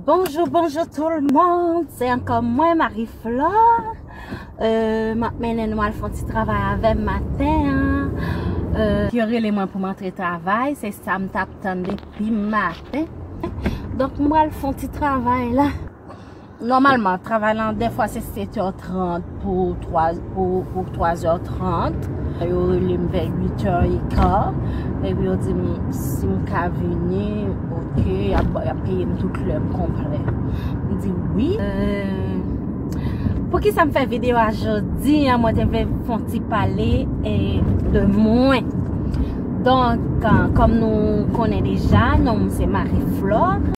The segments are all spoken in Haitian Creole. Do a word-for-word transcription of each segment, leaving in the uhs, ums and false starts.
Bonjou, bonjou tout le monde. Se ankò mwen, Marie Flore. Euh, m ap mennen nou al fè yon ti travay avè m maten an. Euh, yo rele mwen pou m antre travay, se sa m t ap tann depi maten. Donk, m pral fè yon ti travay la. Nòmalman, travay lan, dèfwa se sèt è trant pou twa, pou, pou twa è trant. Yo rele m vè uit è e ka. Epi yo di m si m ka vini, oke, y ap, y ap peye m tout lè m konplè. M di wi. Euh, poukisa m fè videyo a jodi an, mwen te vle fè yon ti pale, eh, de mwen. Donk, euh, kòm nou konnen deja, non m se Marie Flore.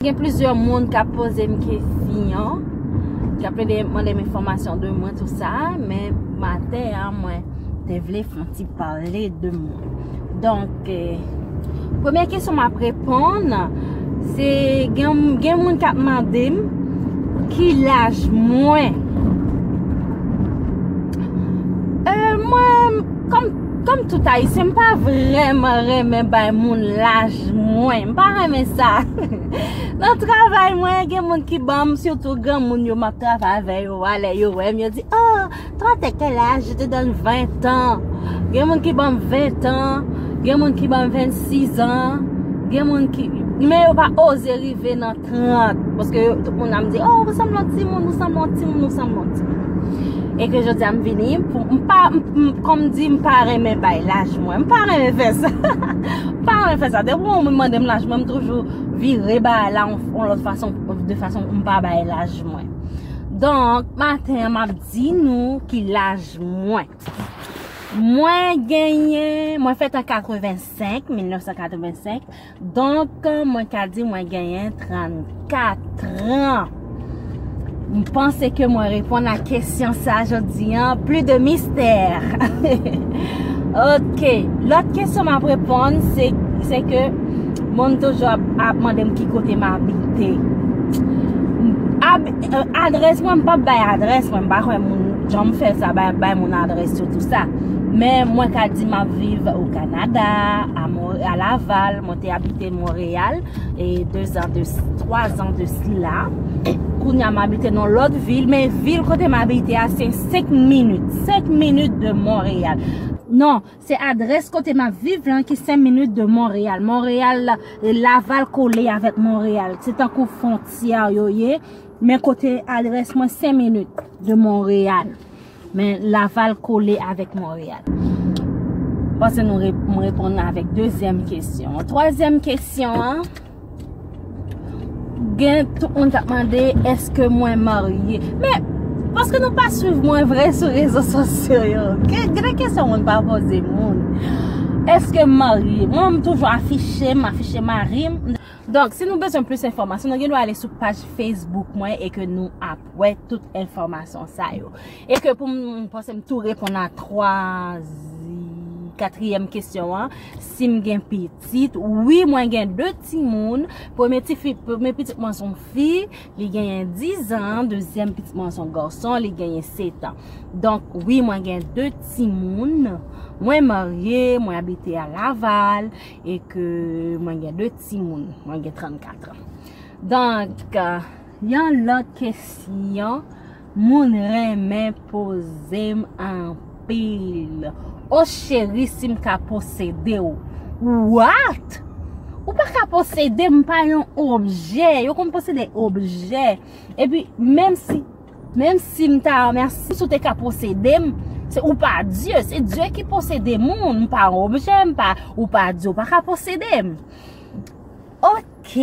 Gen plizyè moun k ap poze m kesyon, k ap mande, mande m enfòmasyon de mwen, tou sa, men maten an, mwen te vle fè yon ti pale de mwen. Donk, eh, premye kesyon m ap reponn, se gen, gen moun k ap mande m ki laj mwen. Eh, mwen, kòm, kòm tout Ayisyen, m pa vrèman renmen bay moun laj mwen. M pa renmen sa. Nan travay mwen, gen moun ki ban m, sitou granmoun yo m ap travay avè yo a, lè yo wè m, yo di, "Oh, toi, t'es quel âge? Je te donne vingt ans." Gen moun ki ban m ven tan, gen moun ki ban m vennsis an, gen moun ki, men yo pa oze rive nan trant, paske yo, tout moun ap di, "Oh, ou sanble yon timoun, ou sanble yon timoun, ou sanble yon timoun." E ke jodi a m vini, pou, m pa, m, m, kòm di, m pa renmen bay laj mwen, m pa renmen fè sa. M pa renmen fè sa. Depi yon moun mande m laj mwen, m toujou vire bagay la yon, yon lòt fason, de fason pou m pa bay laj mwen. Donk, maten an, m ap di nou ki laj mwen. Mwen genyen, mwen fèt an katrevensenk, mil nèf san katrevensenk. Donk, mwen ka di mwen genyen trannkat an. M panse ke mwen reponn a kesyon sa jodi an, plus de mystère. Ok, lòt kesyon m ap reponn, se, se ke moun toujou ap, ap mande m ki kote m abite. Ab-, euh, adrès mwen, m p ap bay adrès mwen, m pa kwè moun janm fè sa, bay, bay moun adrès yo, tou sa. Men mwen ka di m ap viv o Kanada, a Mon-, a Laval, mwen te abite Monreyal, e de zan de, twa zan de sila. Kounye a m abite nan lòt vil, men vil kote m abite a se senk minit, senk minit de Monreyal. Non, se adrès kote m ap viv lan ki senk minit de Monreyal. Monreyal, e Laval kole avèk Monreyal. Se tankou fwontyè yo ye, men kote adrès mwen senk minit de Monreyal. Men Laval kole avèk Monreyal. Panse nou re-, m reponn avèk dezyèm kesyon. Twazyèm kesyon an, gen tout moun k ap mande, èske mwen marye? Men, paske nou pa swiv mwen vre sou rezo sosyo yo. Gen, gen de kesyon moun pa poze moun. Èske m marye? Mwen, m toujou afiche, m afiche mari m. Donk, si nou bezwen plis enfòmasyon, nou gen dwa ale sou paj Facebook mwen e ke nou ap wè tout enfòmasyon sa yo. E ke pou m, m panse m tou reponn a twa, katriyèm kesyon an, si m gen pitit. Wi, mwen gen de timoun. Premye tifi, premye pitit mwen se yon fi, li genyen diz an. Dezyèm pitit mwen se yon gason, li genyen sèt an. Donk, wi, mwen gen de timoun. Mwen marye, mwen abite a Laval, e ke mwen gen de timoun. Mwen gen trannkat an. Donk, yon lòt kesyon moun renmen poze m anpil. O cheri, si m ka posede w. What? Ou pa ka posede m, m pa yon objè. Yo konn posede objè. Epi, menm si, menm si m ta, menm si w te ka posede m, se, ou pa Dye, se Dye ki posede moun, m pa yon objè, m pa, ou pa Dye, ou pa ka posede m. Ok.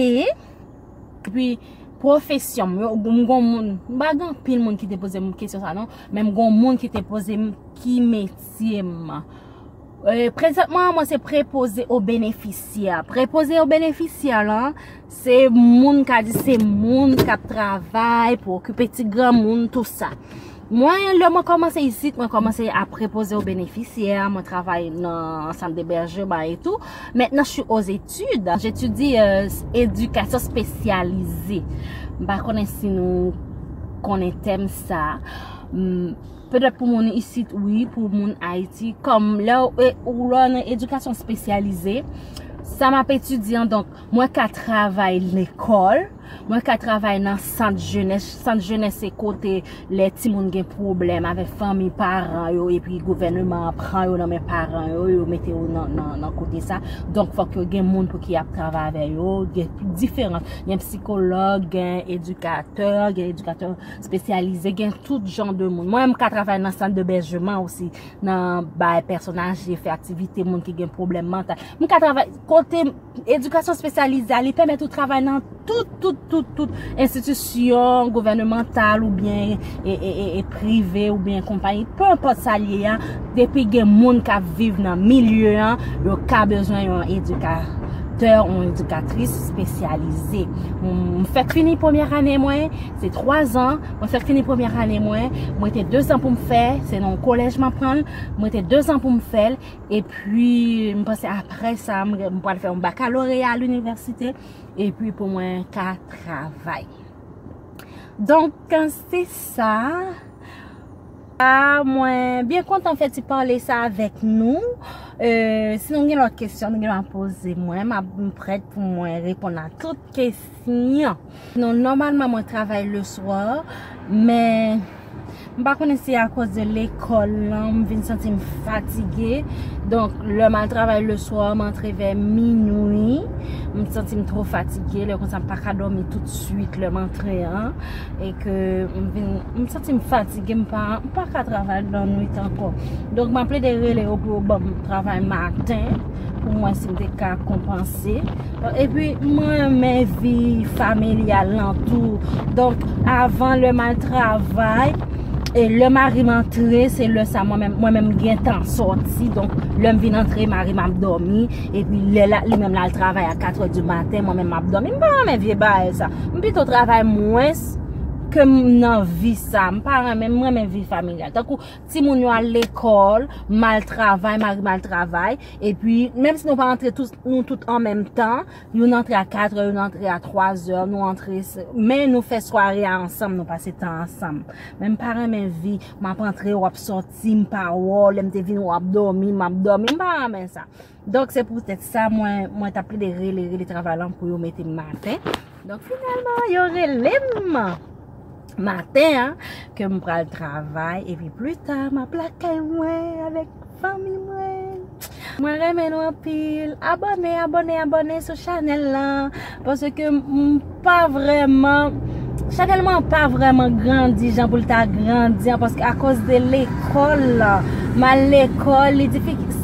Epi, pwofesyon m, yo, m gon moun, m pa gen anpil moun ki te poze m kesyon sa non, men m gon moun ki te poze m ki metye m. E, prezantman, mwen se prepoze o benefisyè. Prepoze o benefisyè lan, se moun ka di se moun k ap travay pou okipe ti granmoun, tou sa. Mwen, lè mwen kòmanse isit, mwen kòmanse ap repoze o benefisyè, mwen travay nan sant debèjman e tou. Maintenant, je suis aux études. J'étudie euh, éducation spécialisée. M pa konnen si nou konnen tèm sa. Hmm, petèt pou moun isit, wi, pou moun Ayiti. Kòm lè w, e, ou lè nan edikasyon espesyalize, sa m ap etidye an, donk, mwen ka travay lekòl, mwen ka travay nan sant jenès. Sant jenès se kote lè timoun gen pwoblèm avèk fanmi, paran yo, epi gouvènman an pran yo nan men paran yo, yo mete yo nan, nan, nan kote sa. Donk, fòk yo gen moun pou ki ap travay avè yo, gen diferan. Gen psikològ, gen edikatè, gen edikatè espesyalize, gen tout jan de moun. Mwen, m ka travay nan sant debèjman osi, nan bay pèsonn aje, fè aktivite moun ki gen pwoblèm mantal. M ka travay kote edikasyon espesyalize a, li pèmèt ou travay nan tout, tout, tout, tout enstitisyon gouvènemantal oubyen e, e, e, e prive oubyen konpayi, pe enpòt sa l ye a, depi gen moun k ap viv nan milye an, yo ka bezwen yon edikatè, yon edikatris espesyalize. M, m fèk fini premyè ane mwen, se twa zan, mwen fèk fini premyè ane mwen, mwen te de zan pou m fè, se nan yon kolèj m aprann, mwen te de zan pou m fè l, epi m panse apre sa, m, m pral fè yon bakaloreya a linivèsite, epi pou mwen ka travay. Donk, se sa. A, mwen byen kontan fè ti pale sa avèk nou. E, si nou gen lòt kesyon, nou gen dwa poze mwen. M ap, m prèt pou mwen reponn a tout kesyon. Non, nòmalman, mwen travay leswa, men m pa konnen si akoz de lekòl lan, m vin santi m fatige. Donk, lè m al travay leswa, m antre vè minwi. M santi m twò fatige. Lè konsa, m pa ka dòmi toutswit lè m antre an. E ke m vin, m santi m fatige, m pa, m pa ka travay nan nwit ankò. Donk, m ap plede rele yo pou yo ban m travay maten, pou m wè si m te ka konpanse. Epi, mwen renmen vi familyal lan tou. Donk, avan lè m al travay, e lè mari m antre, se lè sa mwen menm, mwen menm m gentan sòti. Donk, lè m vin antre, mari m ap dòmi. Epi, lè la, li menm l al travay a katrè di maten, mwen menm m ap dòmi. M pa renmen vye bagay sa. M pito travay mwens ke m nan vi sa. M pa renmen, m renmen vi familyal. Tankou timoun yo al lekòl, m al travay, mari m al travay. Epi, menm si nou pa antre tout, nou tout an menm tan, youn antre a katrè, youn antre a twazè, nou antre, se, men nou fè sware a ansanm, nou pase tan ansanm. Men m pa renmen vi, m ap antre, w ap sòti, m pa wè w, lè m te vin, w ap dòmi, m ap dòmi, m pa renmen sa. Donk, se poutèt sa, mwen, mwen t ap plede rele, rele travay lan pou yo mete m maten. Donk, finalman, yo rele m maten an, ke m pral travay, epi pli ta, m ap lakay mwen avèk fanmi mwen. Mwen renmen nou anpil. Abòne, abòne, abòne sou chanèl lan, paske m pa vrèman, chanèl mwen pa vrèman grandi jan pou l ta grandi an, paske akoz de lekòl lan, m al lekòl, li difisil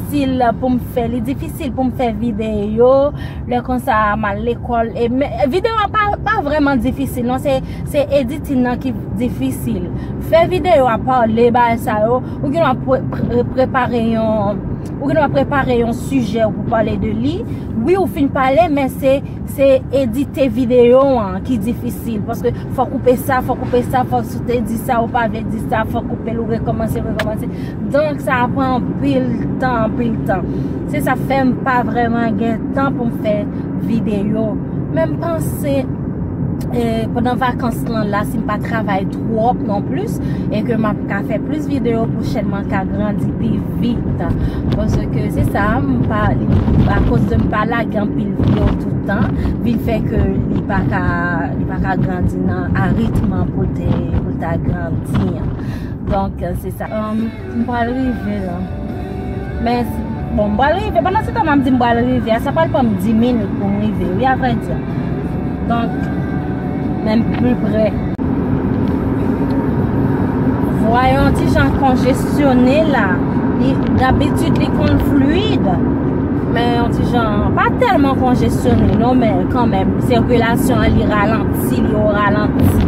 pou m fè, li difisil pou m fè videyo. Lè konsa, m al lekòl. E, men, videyo a pa, pa vrèman difisil, non. Se, se editing nan ki difisil. Fè videyo a, pale bagay sa yo, ou gen dwa pre-, pre-, prepare yon, ou gen dwa prepare yon sijè pou pale de li. Wi, ou fin pale, men se, se edite videyo an ki difisil. Paske fò koupe sa, fò koupe sa, fò si w te di sa, ou pa vle di sa, fò koupe l, ou rekòmanse, rekòmanse. Donk, sa pran anpil tan, anpil tan. Se sa k fè m pa vrèman gen tan pou m fè videyo. Men m panse, e, pandan vakans lan la, si m pa travay twòp non plis, e ke m ap ka fè plis videyo, pou chèn mwen ka grandi pi vit. Paske se sa, m pa, akoz de m pa lage anpil videyo toutan, vin fè ke li pa ka, li pa ka grandi nan a ritm pou l te, pou l ta grandi an. Donk, se sa. Um, m pral rive la. Men, bon, m pral rive. Pandan se tan m ap di m pral rive a, sa pral pran m dis minit pou m rive, wi, avrèdi. Donk, menm pli pre. Vwa yo yon ti jan konjesyone la. Li, dabitid, li konn fliyid. Men yon ti jan, pa tèlman konjesyone, non, men kanmenm, sikilasyon an, li ralanti, li o ralanti.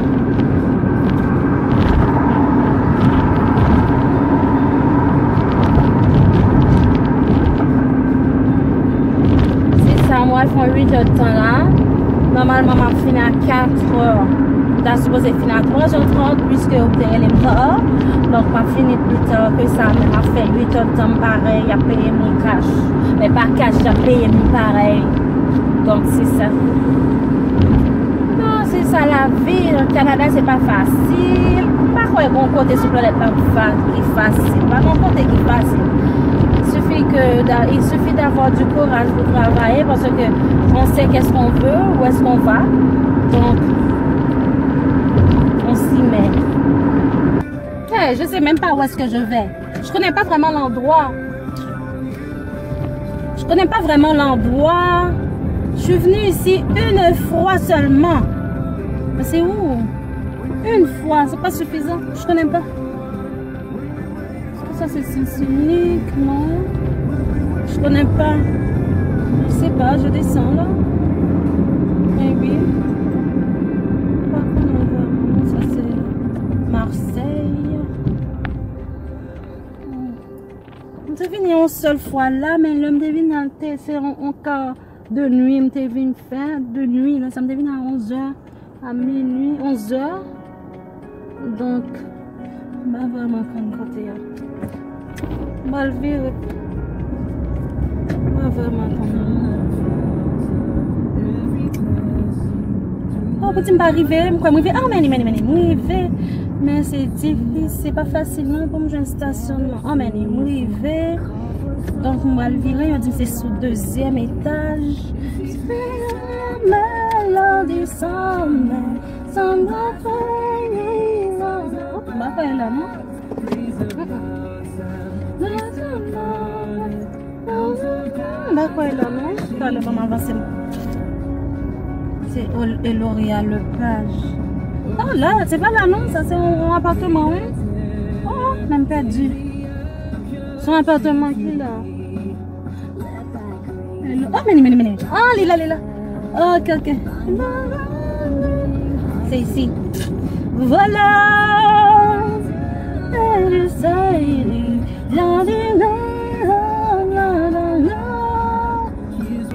Se sa, m pral fè yon uit è tan la. Nòmalman, m ap fini a katrè. M ta sipoze fin a twa zè trant, piske yo te rele m ta. Donk, m ap fini pli ta ke sa, men m ap fè uit èdtan parèy, y ap peye m li kach. Men pa kach, y ap peye m li parèy. Donk, se sa. Non, se sa lavi. Kanada, se pa fasil. M pa kwè gon kote sou planèt la ki fa-, ki fasil. Pa gon kote ki fasil. Il suffit que d'a-, il suffit d'avoir du courage pour travailler parce que on sait qu'est-ce qu'on veut, où est-ce qu'on va. Donc, on s'y met. Hey, je sais même pas où est-ce que je vais. Je connais pas vraiment l'endroit. Je connais pas vraiment l'endroit. Je suis venue ici une fois seulement. Mais c'est où? Une fois, c'est pas suffisant. Je connais pas. Sa se Sens Inik, non? Je connais pas. Je sais pas, je descends là. Maybe. Pa konnen vrèman. Sa se Marseille. M te vini yon sèl fwa la, men lè m te vini an te, se yon, yon ka de nwi m te vin fè, de nwi, lè sa m te vin a onz è, a minui, onz è. Donk, m pa vrèman konn kote a. M pral vire. M pa vrèman konn. Oh, pou di m pa rive, m kwè m rive. Ah, men, men, men, m rive. Men se difisil, se pa fasil non pou m jwenn stasyonman. Ah, men, m rive. Donk, m pral vire, yo di m se sou dezyèm etaj. Samba la di samba, samba feliz. Oh, m pa kwè la, non? M pa kwè la, non? Talè, ban m avanse. Se Ol-, Eloria Lepage. Oh, la, se pa la, non? Sa, se yon, yon apatman, wi. Oh, men m pèdi. Se yon apatman ki la. Oh, men, men, men. Ah, li la, li la. Ok, ok. Se isi. Vwala.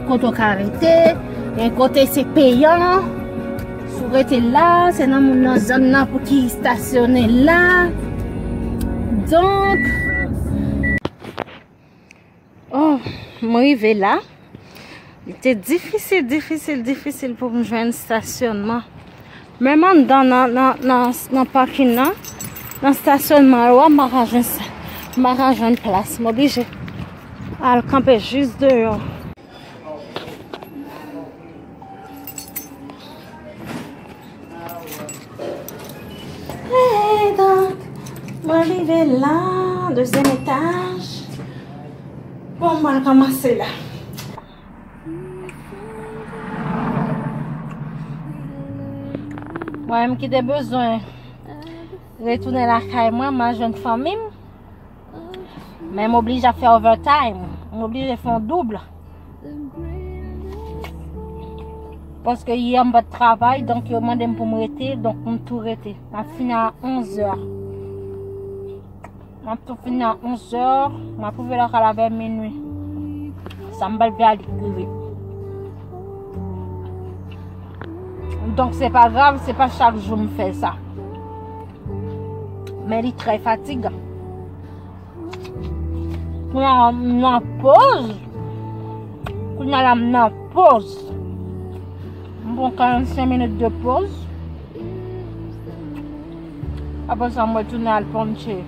Kote w ka rete, gen kote se peyan. Si w rete la, se nan moun nan zòn nan pou ki stasyone la. Donk, oh, m rive la. Li te difisil, difisil, difisil pou m jwenn stasyonman. Menm anndan nan, nan, nan, nan pakin nan, nan stasyonman yo a, m pa ka jwenn sa. M pa ka jwenn plas. M oblije al kanpe jis deyò. Hey, donk, mwen rive la, dezyèm etaj. Bon, mwen al kòmanse la. Mwen menm ki te bezwen retounen lakay mwen, m al jwenn fanmi m. Men m oblije ap fè overtime. M oblije fè yon doub. Paske yè m pa t travay, donk yo mande m pou m rete, donk m tou rete. M ap fini a onz è. M ap tou fini a onz è, m ap rive lakay la vè minui. Sa m pral fè a li rive. Donk se pa grav, se pa chak jou m fè sa. Men li trè fatigan. Kounye a m nan poz. Kounye a la m nan poz. M pran karannsenk minit de poz. Apre sa, m retounen al ponche.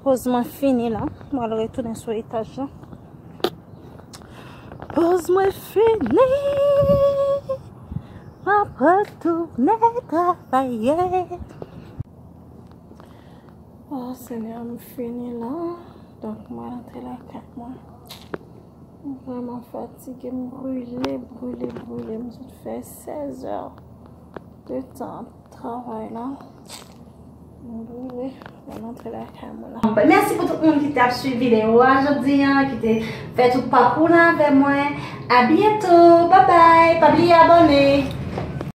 Poz mwen fini la. Mwen al retounen sou etaj la. Poz mwen fini. Mwen ap retounen travay. Oh, Senyè, m fini la. Donk, mwen rantre lakay mwen. M vrèman fatige, m brile, brile, brile. M sot fè sèz è de tan travay la. Mwen antre lakay mwen la. Mèsi pou tout moun ki te ap swiv videyo a jodi a, ki te fè tout pakou la avè mwen. A byento, babay, pa bliye abòne.